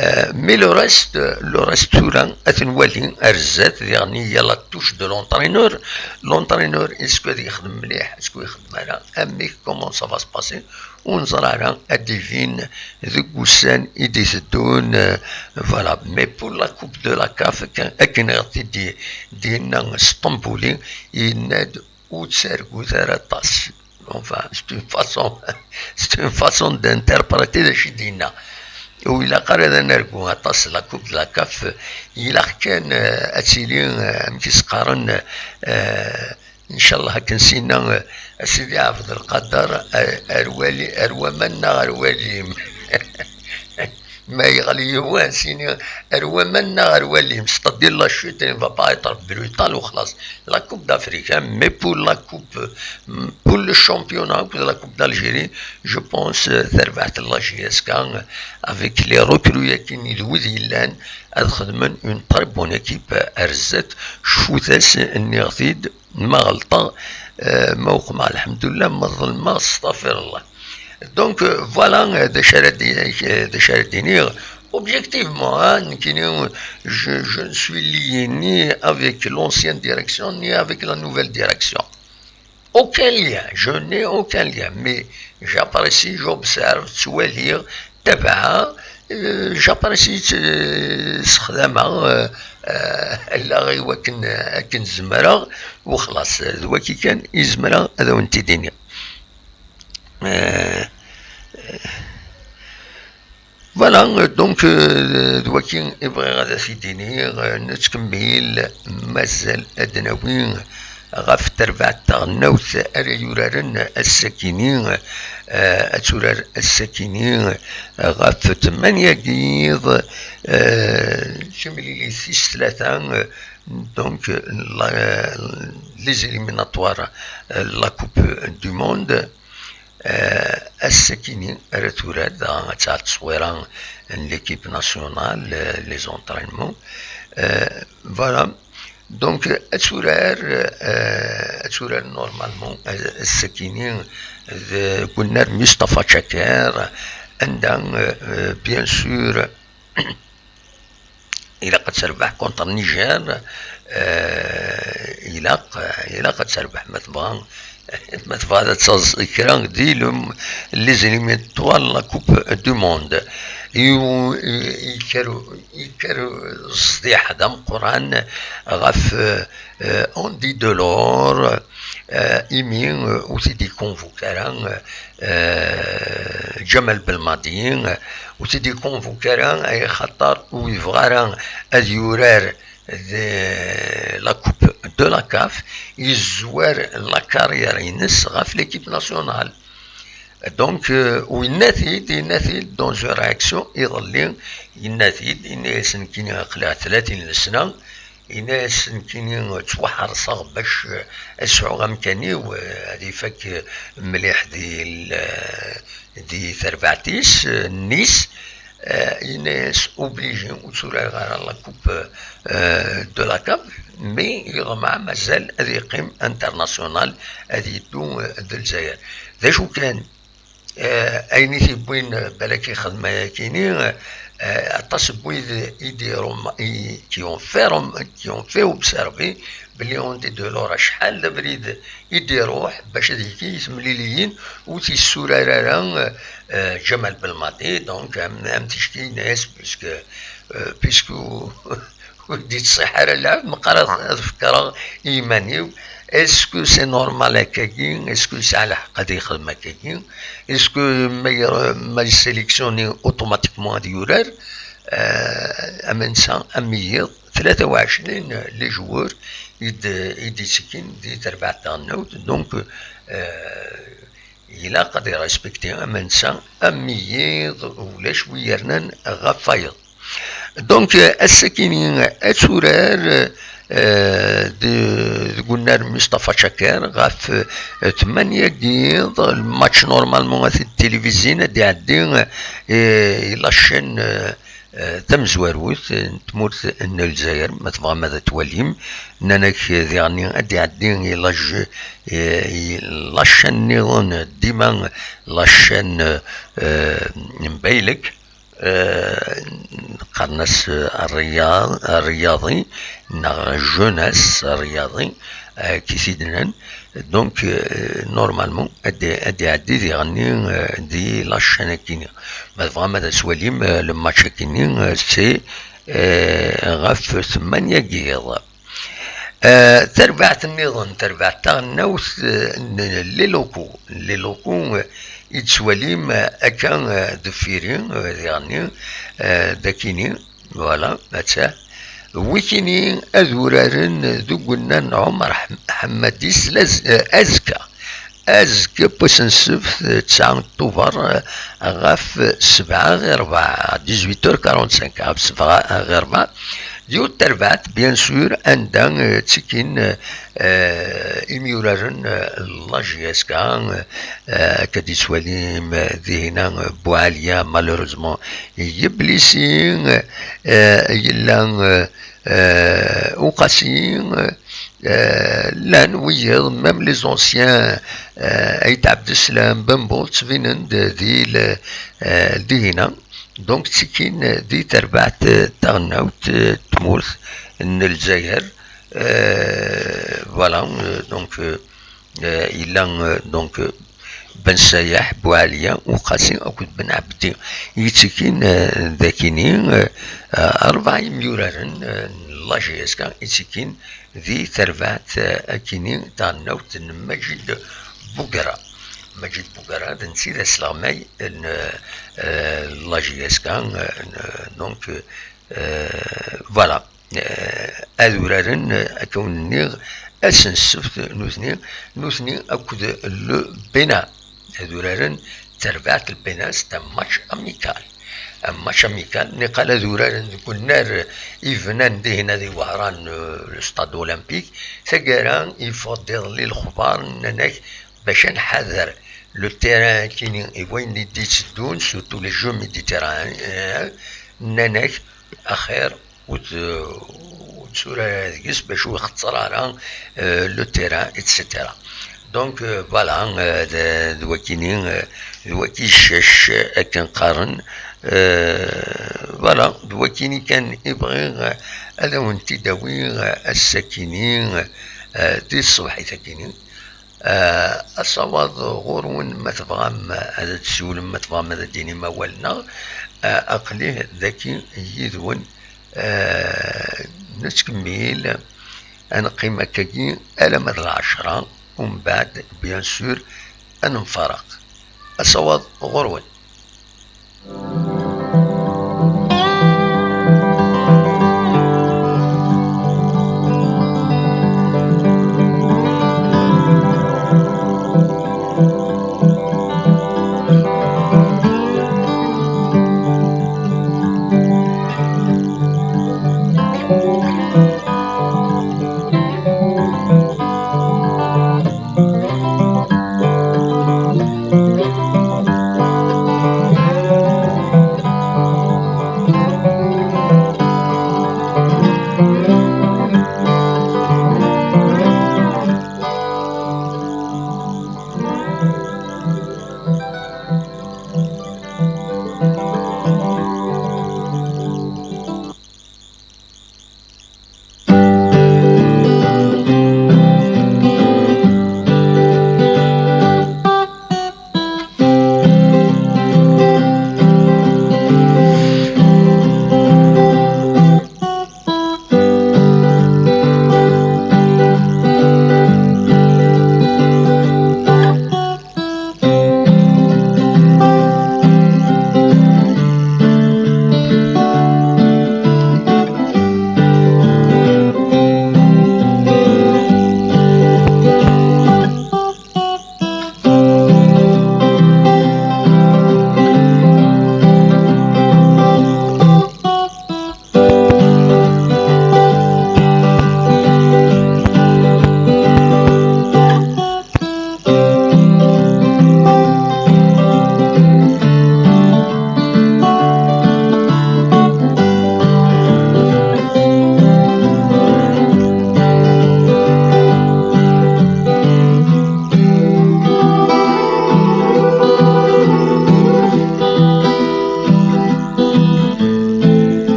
Euh, mais le reste, le reste tura, ad t-nwali ar zdat, diɣenni, il y a la touche de l'entraîneur. L'entraîneur, est-ce que ad yexdem mliḥ, est-ce que ur yexdem ara, amek, comment ça va se passer, ur neẓri ara, ad d-ibin deg wussan i d-iteddun, euh, voilà. Mais pour la Coupe de la CAF, akken, akken i ɣ-t-id-, d-yenna Sṭembuli, yenna-d: ur ttargut ara aṭas. Enfin, c'est une façon, c'est une façon d'interpréter d acu i d-yenna. Ur ilaq ara ad nergu aṭas la Coupe de la CAF, ilaq kan, euh, ad tili, euh, amek i s-qqaren, euh, Ncallah akken s-yenna, eh, a Sidi Ɛebdelqader, eh, ar wali, ar waman neɣ ar walim. Ma yeɣli yiwen, s-yini ar waman neɣ ar walim, c'est-à-dire la chute ne va pas être brutale, u xlas. La Coupe d'Afrique, hein, mais pour la Coupe, mm, pour le championnat, pour la Coupe d'Algérie, je pense, euh, terbaɛt n la J S K, euh, avec les recrues akken d wid yellan, ad xedmen une très bonne équipe, euh, ar zdat. Cfut-as, nniɣ-t-id, ma ɣelṭeɣ, euh, ma uqmeɣ, lḥemdullah, ma ḍelmeɣ, stafirllah. Donc, euh, voilà, euh, d acu ara d-, euh, d acu ara d-iniɣ. Objectivement, hein, nekkini, je, je ne suis lié ni avec l'ancienne direction, ni avec la nouvelle direction. Aucun lien, je n'ai aucun lien, mais j'apprécie, j'observe, ttwaliɣ, ttabaɛeɣ, euh, j'apprécie, euh, ssexdameɣ, euh, euh, allaɣ-iw akken, akken zemreɣ, u xlas, d waki kan i zemreɣ ad awen-t-id-iniɣ. Euh, Voilà, euh, donc, euh, d waki i bɣiɣ ad as-id-iniɣ, euh, nettkemmil, mazal ad d-nawi ɣef terbaɛt taɣelnawt ara yuraren ass-akini, euh, ad turar ass-akini ɣef tmanya n yiḍ, euh, timlilit tis tlata, euh, donc, euh, la, les éliminatoires, euh, la Coupe du Monde. Euh, ass-akini ara turar, dɣa ad tesɛu tteswira n l'équipe nationale, euh, les entraînements. Euh, voilà. Donc, ad turar, euh, ad turar normalement, euh, ass-akini deg unnar Mustafa Chaker, anda, euh, euh, bien sûr, ilaq ad terbeḥ contre Niger, euh, ilaq, ilaq ad terbeḥ, ma tebɣa, ma tebɣa ad taẓ kra di le, les éliminatoires la Coupe du Monde. Yekker, yekker ẓẓdiḥ d ameqqran ɣef, euh, Andy Delors, euh, imi, euh, ur t-id-iconvoque ara, euh, Ǧamal Belmadi, euh, ur t-id-iconvoque ara, axaṭer ur yebɣi ara ad yurar de la Coupe de la CAF, yezwar la carrière-ines ɣef l'équipe nationale. Donc, euh, u yenna-t-id, yenna-t-id dans une réaction iḍelli, yenna-t-id, yenna-yas nekkini aql-aɣ tlatin n lesna, yenna-yas nekkini ttwaḥerseɣ bac, euh, ad sɛuɣ amkan-iw, euh, ad ifak, euh, mliḥ di l-, di terbaɛt-is, euh, Nice. Euh, yenna-yas obligé ur tturareɣ ara la coupe, euh, de la CAF, mais yeḍmeɛ mazal ad yeqqim international, ad yeddu, euh, d Lezzayer. D acu kan, euh, ayen i t-yewwin, euh, balak ixdem ayakini, euh, aṭas n wid i d-irum-, i, qui ont fait rum-, qui ont fait observer belli Andy Delors acḥal d abrid i d-iruḥ bac ad yekki i temliliyin, ur t-yessurar ara, euh, Ǧamal Belmadi, donc am, am ticki yenna-yas, puisque, euh, puisque ur d-yettṣiḥ ara lɛeb, meqqar ad, ad fekreɣ i yiman-iw, est-ce que c'est normal akkagi? Est-ce que yesɛa lḥeqq ad yexdem akkagi? Est-ce que ma, ma yessélectionné automatiquement ad yurar? Euh, am netta, am wiyiḍ, tlata u ɛecrin les joueurs i d-, i d-ittekkin di terbaɛt taɣelnawt. Donc, euh, ilaq ad irespecti am netta, am wiyiḍ, ulac wi yernan ɣef wayeḍ. Donc, euh, ass-akini ad turar, euh, de, deg unnar Mustafa Chaker ɣef, euh, tmanya n yiḍ, le match normalement ad t-id-tilivizin, ad iɛeddi, euh, i la chaîne, euh, euh, tamezwarut n tmurt n Lezzayer, ma tebɣam ad twalim. Nnan-ak diɣenni ad d-iɛeddi i la j-, i, i la chaîne nniḍen, dima la chaîne, euh, n Baylek, euh, qqaren-as, euh, rriyad-, rriyaḍi, neɣ jeunesse rriyaḍi, euh, ki t-id-nnan. Donc, euh, normalement, ad d-, ad d-iɛeddi diɣenni, euh, di la chaîne akini. Ma tebɣam ad as-walim, euh, le match akini, euh, c'est, euh, ɣef tmanya n yiḍ. Euh, tarbaɛt nniḍen, tarbaɛt taɣelnawt, euh, n les locaux. Les locaux, euh, i d-twalim, euh, akka, euh, deffir-i, euh, diɣenni, euh, dakini, voilà, atta. Wikini ad uraren deg unnar n Ɛumar Ḥem-, Ḥemmadi s laz-, eh, azekka. Azekka n wass n ssebt, eh, tesɛa Tubeṛ, eh, ɣef sebɛa ɣir rebɛa, dix-huit heures quarante-cinq, ɣef sebɛa ɣir rebɛa, d yiwet terbaɛt, bien sûr, anda, eh, ttekkin, eh, imyuraren, eh, n la J S K, eh, akka d-yettwalim, eh, dihina, eh, Buɛaliya, malheureusement, yeblisi, eh, yella, eh, eh, Uqasi, eh, llan wiyiḍ, même les anciens, eh, Ayt Ɛebdeslam, Bembo, ttbinen-d di le-, eh, dihina. Donc, ttekkin di terbaɛt, eh, taɣelnawt, eh, tmurt n Lezzayer. Eh, voilà, eh, donc, eh, eh, yella, eh, donc, eh, Ben Sayaḥ, Buɛaliya, Uqasi akked Ben Ɛebdi. Yettekkin, eh, dakini, eh, eh, rebɛa imyuraren, eh, n la J S K yettekkin di terbaɛt, eh, akini taɣelnawt n Maǧid Bugara. Maǧid Bugara d netta i d asleɣmay n, eh, la J S K, eh, n, donc, eh, voilà. Eh, ad uraren, eh, akka wen-nniɣ, ass n ssebt, nutni, nutni akked le Bénin. Ad uraren d terbaɛt n le Bénin, c'est un match amical. Un match amical, niqal ad uraren deg unnar, eh, i bnan dihin ad i Wehran, eh, le stade olympique. Taggara, yeffeɣ-d iḍelli lexbar, nnan-ak bac ad nḥader le terrain kini i wayen i d-itteddun, surtout les jeux méditerranéens, nnan-ak axir ur t-, ur tturar ara deg-s, bac ur ixetter ara, euh, le terrain, et cetera. Donc, euh, voilà, euh, d, d wakini, euh, d waki ccac, euh, akken qqaren. Euh, voilà, d wakini kan i bɣiɣ, euh, ad awen-t-id-awiɣ, euh, ass-akini, euh, di tṣebḥit-akini. Euh, asawaḍ ɣur-wen, ma tebɣam ad d-tsiwlem, ma tebɣam ad d-tinim awal-nneɣ, euh, aql-i daki yid-wen. Euh, nettkemmil, ad neqqim akkagi alamma d lɛecṛa, umbeɛd, bien sûr, ad nemfaraq. Asawaḍ ɣur-wen.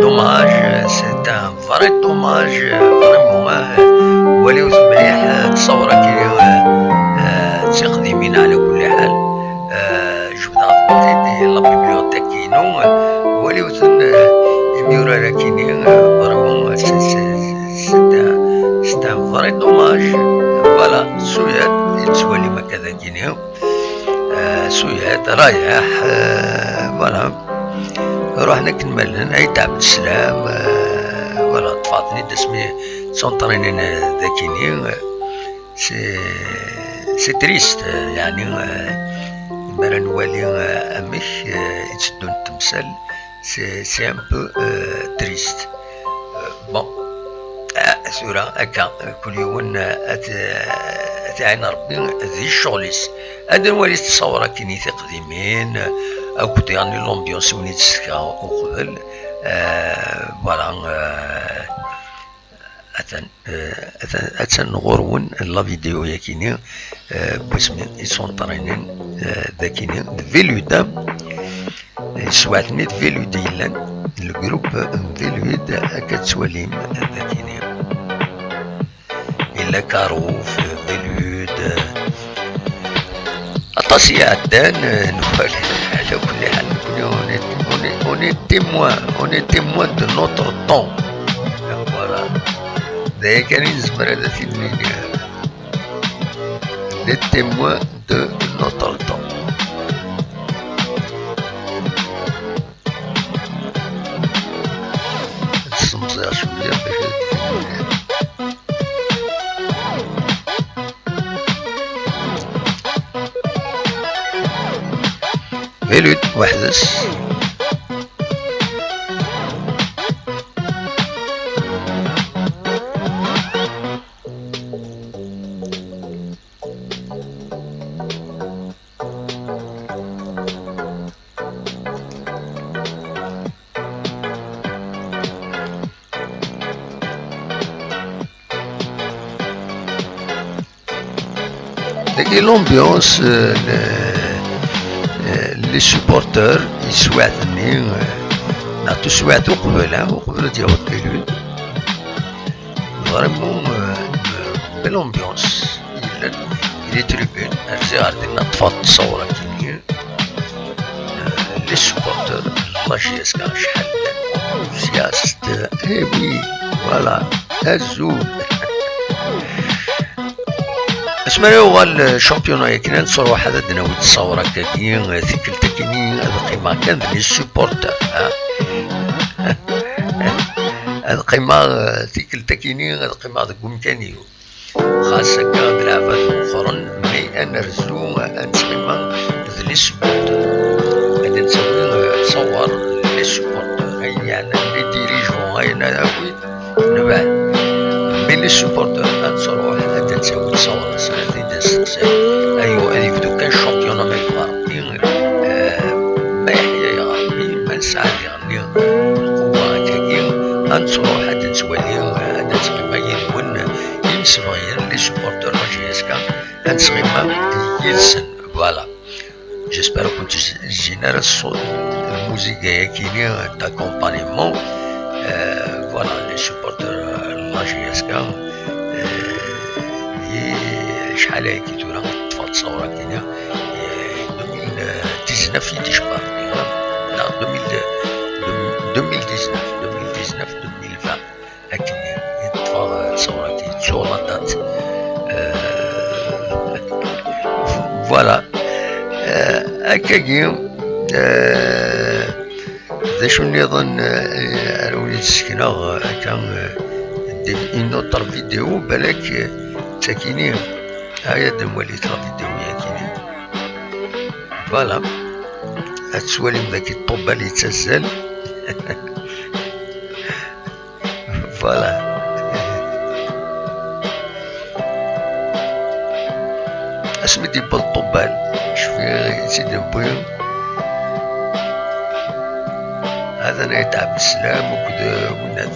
Dommage, c'est un vrai dommage, vraiment, ah, waliwet mliḥ, ah, ttṣawṛa-agi, ah, ah, d tiqdimin ɛla kulli ḥal. Ah, jebdeɣ-tent-id di la bibliothèque-inu, ah, waliwet-ten, ah, imyurar-agi, ah, vraiment, c'est, c'est, c'est un, c'est un vrai dommage. Voilà, s uyat i tettwalim akka dagi-ni. Ah, s uyat, rayeḥ, ah, voilà. Ruḥen akken ma llan, ay tɛebd sslam, ah, voilà, ṭṭfeɣ-ten-id asmi ttunṭrinin, ah, dagi-ni, ah, c'est, c'est triste, ah, yeɛni, ah, mi ara nwali, ah, amek, ah, i tteddun temsal, c'est, c'est un peu, ah, triste. Ah, bon, ah, tura akka, kul yiwen, ah, ad, ah, ad t-iɛin Rebbi di ccɣel-is. Ad nwali ttṣawṛa-agi-ni tiqdimin, ah, akked yeɛni l'ambiance i wen-id-ssekreɣ uqbel. Ah, voilà, ah, atan, ah, atan, atan ɣur-wen la vidéo-yagi-ni, ah, n wasmi i ttunṭrinin, ah, dagi-ni, d Velud. Yeswaɛten-id Velud yellan, le groupe n Velud, akka tettwalim dagi-ni. Yella Karouf, Velud, aṭas i iɛeddan, nwali, ɛla kulli ḥal, nekkni, on est, on est, on est témoin, on est témoin de notre temps. Voilà. D aya kan i nezmer ad t-id-nini. Les témoins de notre temps. Ad semẓiɣ cwiya bac ad Velud weḥd-s. Dagi l'ambiance, euh, le, euh, les supporters, yeswiɛt-nni, euh, neɣ tuswiɛt uqbel, hein, uqbel ad yaweḍ Velud. Vraiment, euh, une belle ambiance. Yellan di les tribunes, rziɣ ar dinna, ṭṭfeɣ-d ttṣawṛa-agi-ni. Euh, les supporters, la J S K, acḥal llan enthousiastes. Eh oui, voilà, azul. Asmi ara yuɣal, euh, championnat-agi, ad nettruḥ ad d-nawi ttṣawṛa-agi, euh, tikkelt-agi-ni ad qqimeɣ kan d les supporters, ha? Ad qqimeɣ, euh, tikkelt-agi-ni ad qqimeɣ deg umkan-iw. Xas akka d leɛbad meqqren, mais ad nerzu, ad nettɣima d les supporters. Ad nettawi, euh, ttṣawṛa les supporters, ayen yeɛnan les dirigeants, ayen ara akk nebɛed. Mais les supporters, ad nettruḥ, ad nettawi ttṣawṛa, ad t-id-nesteqsi. Aywa, ad yebdu kan championnat ma yebɣa Ṛebbi, euh, ma yeḥya-yaɣ Ṛebbi, ma nesɛa diɣenni lqewwa akkagi, ad nettruḥ, ad nettwali, ad nettɣima yid-wen, imsebɣiyen, les supporters n la J S K, ad nettɣima yid-sen. Voilà. J'espère ur kent-zzin ara ṣṣut, lmuziga-yagi-ni d'accompagnement. Euh, voilà, les supporters, euh, n la J S K, euh, i acḥal ayagi tura ṭṭfeɣ-d ttṣawṛa-agi-ni, euh, deux mille dix-neuf i d-icebba Ṛebbi, neɣ deux mille, deux mille dix-neuf, deux mille dix-neuf, deux mille vingt. Akken i ṭṭfeɣ, eh, ttṣawṛa-agi, ttuɣ la date. Eh, voilà. Eh, akkagi, eh, d acu nniḍen, eh, ara wen-id-ssekneɣ, eh, akka, eh, di une autre vidéo, balak, eh, d takini. Aya ad nwalit la vidéo-yagi-ni. Voilà. Ad twalim dagi ṭṭubbal yettazzal. Voilà. Asmi d-yewweḍ ṭṭubbal, cfiɣ i tt-id-newwi. Hatan ay tɛebd sslam akked winnat,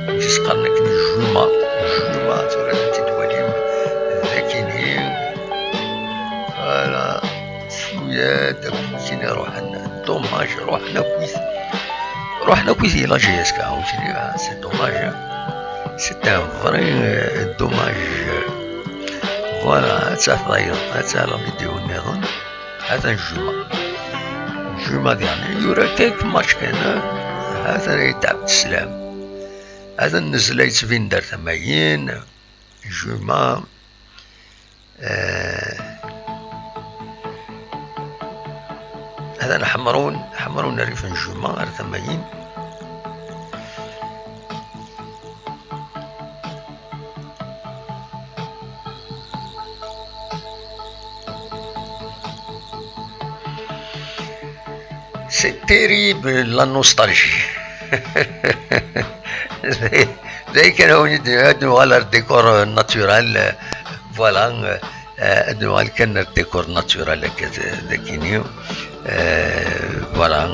amek i s-qqaren akken, juma, juma, tura ad tt-id-twalim d akini. Voilà. Cwiya-d akk sin i ruḥen, dommage, ruḥen akkit. Ruḥen akk i la J S K, ur tili, ah, c'est dommage, hein. C'est un vrai, euh, dommage. Voilà, ad tafeḍ ayeḍ, ad tafeḍ la vidéo nniḍen. Atan Juma. Juma dernier, yura quelques matchs kan, ah. Atan ay tɛebd sslam. Atan nezla yettbin-d ar tama-yin. Juma. Eh, atan Ḥemrun, Ḥemrun rrif n Juma ar tama-yin. C'est terrible, la nostalgie. Day kan, ad nuɣal ar décor naturel, voilà, ad nuɣal kan ar décor naturel akka d-, dagini. Voilà,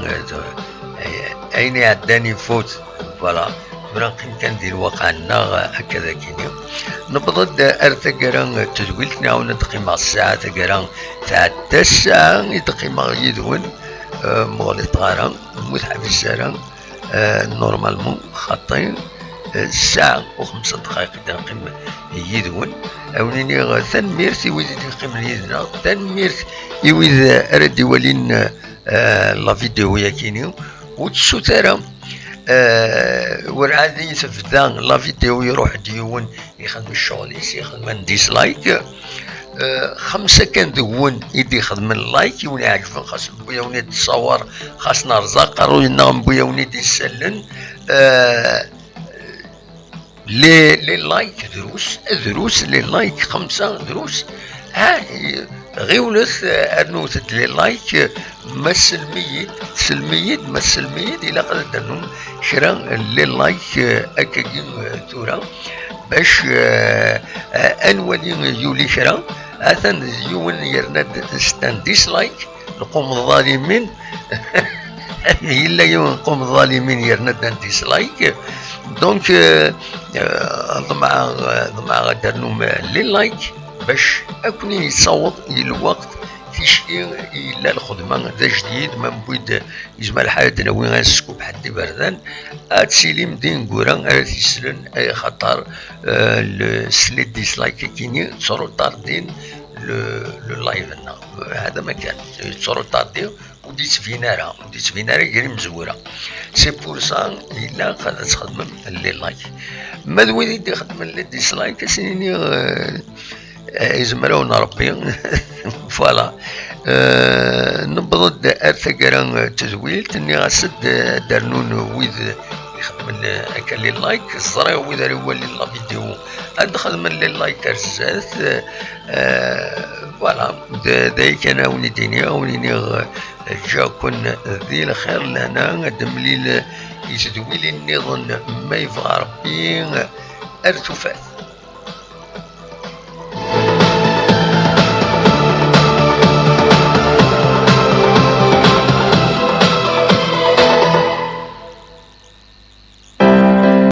ayen iɛeddan ifut. Voilà, tura neqqim kan di lwaqiɛ-nneɣ akka dagini. Newweḍ-d ar taggara n tedwilt, nɛawen ad d-qqimeɣ ssaɛa, taggara tɛedda ssaɛa i d-qqimeɣ yid-wen, eh, mɣliṭ ara, ur tḥbis ara, eh, normalement, xaṭi, eh, ssaɛa u xemsa ddqayeq i d-neqqim yid-wen. Ad wen-iniɣ tanemmirt i wid i d-yeqqimen yid-neɣ, tanemmirt i wid ara d-iwalin, eh, la vidéo-yakini. Ur ttessut ara, eh, werɛad i tebda la vidéo, iruḥ-d yiwen ixdem ccɣel-is, ixdem un dislike. Eh, xemsa kan deg-wen i d-ixedmen like, i wen-iɛeǧben, xas newwi-awen-id ṣṣawar, xas nerẓa aqerruy-nneɣ, newwi-awen-id isallen. Eh, les, les likes drus, drus, les likes xemsa drus. Ha, ɣiwlet, eh, rnut-d les likes, eh, ma tsellem-iyi-d, tsellem-iyi-d, ma tsellem-iyi-d, ilaq ad d-rnum kra n les likes, eh, akkagi, eh, tura, bac, eh, eh, ad nwali yuli kra. Atan yiwen yerna-d s un dislike. Lqum ḍalimin. Yella yiwen lqum ḍalimin yerna-d un dislike. Donc, euh, euh, ḍemɛeɣ, ḍemɛeɣ ad d-rnum les likes bac ad ken-yessaweḍ i lweqt, ticki yella lxedma d ajdid, ma newwi-d, yezmer lḥal ad d-nawi un scoop ḥedd iberdan, ad tilim d ineggura ara t-yeslen, ay axaṭer, euh, le, s les dislike-agi-nni ttretardin le, le live-nneɣ. Hada ma kan, yettruṭardi, ur d-yettbin ara, ur d-yettbin ara gar imezwura. C'est pour ça, ilaq ad txedmem les likes. Ma d wid i d-ixedmen les dislike, ad sen-iniɣ, euh, euh, izmer-awen Rebbi. Voilà. Euh, newweḍ-d ar taggara n tedwilt, nniɣ-as-d, euh, ad d-rnun wid ixedmen, euh, akka les likes, ẓriɣ wid ara iwalin la vidéo ad xedmen les likes ar zdat. Euh, voilà, d, d aya kan a wen-id-iniɣ, a wen-iniɣ, euh, ǧǧiɣ-ken di lxir, lehna, ad d-nemlil i tedwilin nniḍen ma yebɣa Rebbi, ar tufat.